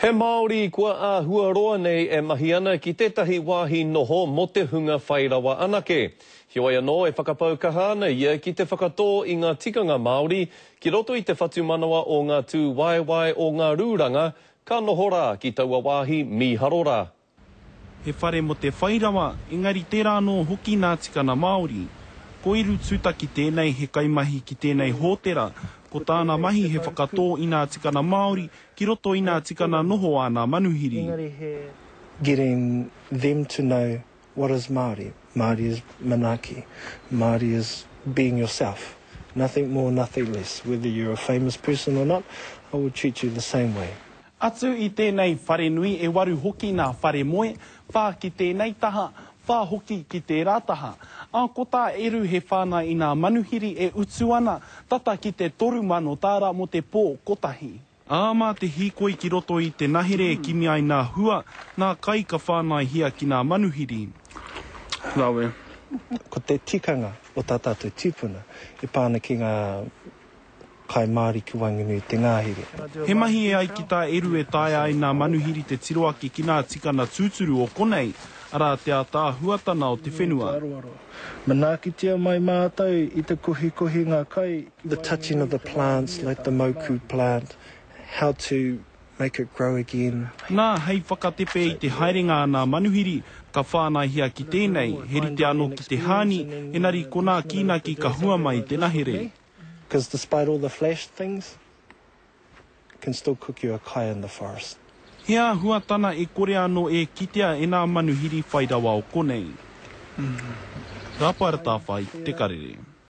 He Māori kua āhua roa nei e mahi ana ki tētahi wāhi noho mō te hunga whai rawa anake. Heoi anō, e whakapau kaha ana ia ki te whakatō i ngā tikanga Māori ki roto i te whatumanawa o ngā tūwaewae o ngā rūranga ka noho rā ki taua wāhi mīharo rā. He whare mō te whai rawa, engari tērā anō hoki nā tikana Māori. Ko Eru Tūtaki tēnei, he kaimahi ki tēnei hōtera. Ko tāna mahi he whakatō i nā tikana Māori ki roto i nā tikana noho a nā manuhiri. Getting them to know what is Māori. Māori is manaaki. Māori is being yourself. Nothing more, nothing less. Whether you're a famous person or not, I will treat you the same way. Atu i tēnei wharenui e waru hoki nā whare moe, whā ki tēnei taha, whā hoki ki tērā taha. Ā, ko tā Eru he whāngai i nā manuhiri e utu ana, tata ki te 3000 tāra mō te pō kotahi. Ā, mā te hīkoi ki roto i te nahere e kimi ai nā hua, nā kai ka whānaihia ki nā manuhiri. Rawe. Ko te tikanga o tā tātou tīpuna e pā ana ki ngā Kai Māori ki waenganui i te ngahere. He mahi e ai ki tā Eru e taea ai nā manuhiri te tiro ake ki nā tikana tūturu o konei, arā te ātaahuatana o te whenua. Manaakitia mai mātou i te kohikohinga kai. The touching of the plants like the mauku plant, how to make it grow again. Nā, hei whakatepe i te haerenga a nā manuhiri, ka whānaihia ki tēnei, he rite anō ki te hāni, enari ko nā kīnaki ka hua mai i te nahere. Because despite all the flash things, can still cook you a kai in the forest. He āhuatana e kore anō e kitea e nā manuhiri whai rawa o konei. Rāpaera Tāwhai, Te Karere.